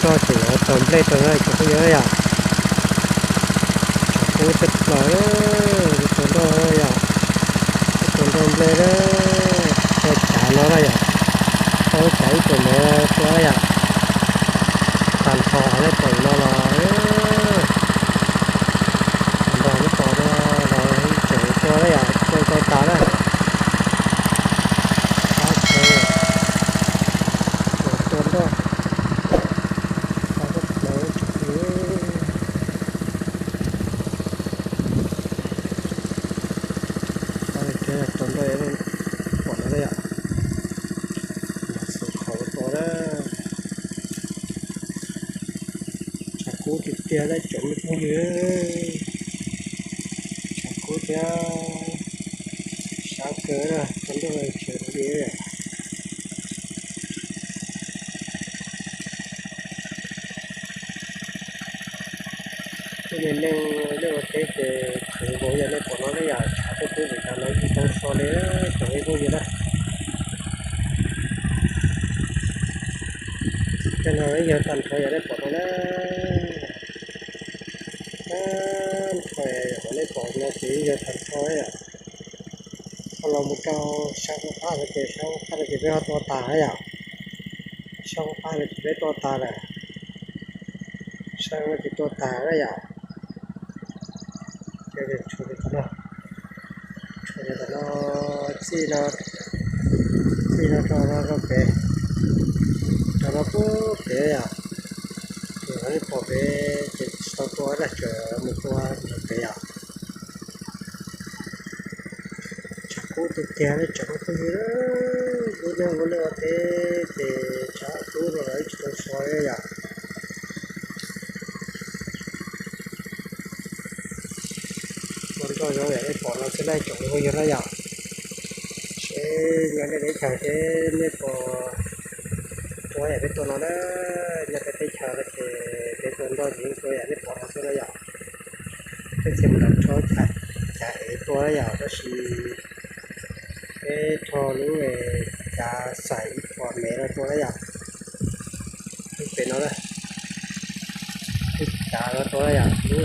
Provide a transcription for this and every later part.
Noj tseem yuav tau nplej rau na cov phooj ywg yom. Tshav kub tshaj plaws, tua nroj yom, tua nroj nplej na, tua cav no na yom, tua cav ib puas mev tua yom. Tag nrho nej pom no los nrog nej pom no los tseem tua na yom, tua tau tas na. Qab tshawv, tua nroj, qab tshawv. Tua nroj pom no yom, xaus khov tua na. Tshav kub tiag tiag na cov phooj ywg, tshav kub thiab sab kawg na, tua nroj tshwm li. Tej niag neeg liaj ua teb ces khwv nkaus yom, nej pom no na yom, tshav kub kub vim tas no tsis tau so li cov phooj ywg na. Tej no yog tag nrho yom, nej pom no na. Tag nrho yom, nej pom no ces yog tag nrho yom. Ho los mus rau sab qab no ces, sab qab no ces peb ho tua tas na yom. Sab qab no ces peb tua tas lawm. Sab no ces tua tas na yom. Tshuav cov no, tshuav cov no, txij no, txij no rau no rau pem, rau no puag pem yom. Ces nej pom pem ces tsis tau tua na, tseem mus tua rau pem yom. Tshav kub tiag tiag li cov phooj ywg, lub neej lub liaj ua teb ces tshav kub no los yeej tsis tau so li yom. Tua nroj zoo yam nej pom no xwb na cov phooj ywg na yom. Seb nyob nej teb chaws seb nej puas tua yam peb tua no na. Nyob peb teb chaws no ces peb tua nroj ces yeej tua yam nej pom no xwb na yom. Peb txhia mus nram rhaub cav ev tua na yom, tab sis peb rho lub cav xaim ib puas mev no tua na yom. Lub pem no na, lub cav no tua na yom, lub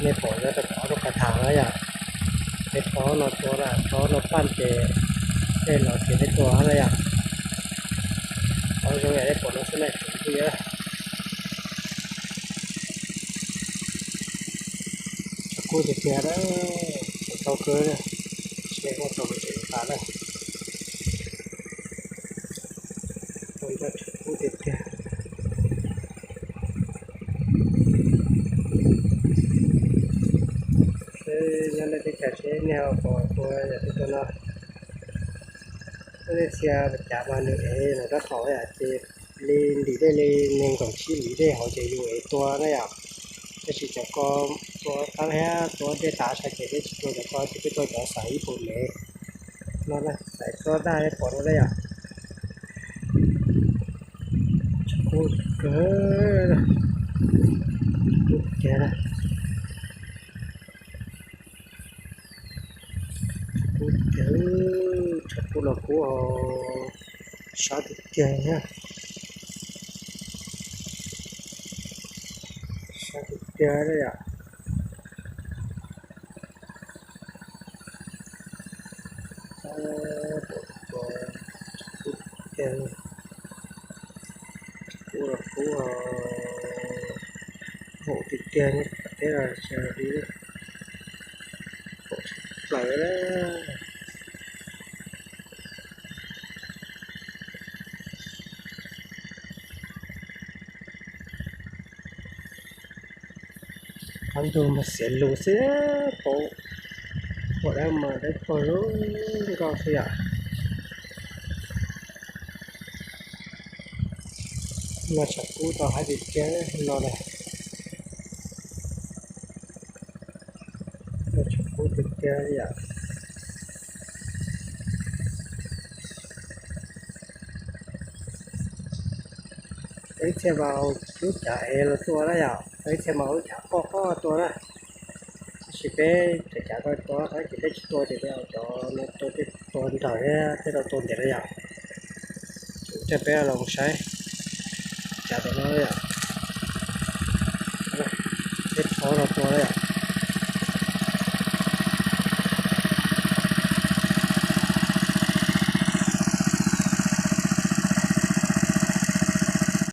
nej pom nyob rau tom roob qas tham na yom. Peb rho no tua na, rho no paj ces tej los ces peb tua na yom. Qhov zoo yam nej pom no xwb na tsoom phooj ywg. Tshav kub tiag tiag na, tshav tau kawg na, seb muaj tau mus tsev tas na. Ua ntej tshav kub tiag tiag. Seb nyob nej teb chaws seb nej ho puas tua yam peb tua no. Tej txhia cav mas nws ev los rab qhaum yom, ces li ntim dej li nees nkaum tsib hlis dej hauv ces yus ev tua na yom. Tab sis cov ko tua qab thiab tua dej tas tshaj ces peb tsis tua cov ko ces peb tua cov xaim ib puas mev no na, xaim txob daj nej pom no na yom. Tshav kub kawg, kub tiag na. Kub tiag, tshav kub no kub ho sab tiag tiag thiab, sab tiag tiag na yom. Kub tiag, kub los kub ho haum tiag tiag, teb los xyov li, haum tshaj plaws na. Qab ntug mas xiav lus xwb, pom dab mas dawb paug zoo nkauj xwb yom. No tshav kub tau hais tiag tiag no na. Tshav kub tiag tiag yom. Ib txhia mas lub cav ev los tua na yom, ib txhia mas lub cav qoj qoj tua na. Tab sis peb cov cav ko tua qab ces peb tsis tua ces peb cov no tua tej tua nrawm thiab tej tau tua ntiav na yom. Ces peb los mus saib cav tom no yom. Qhov no tua na yom.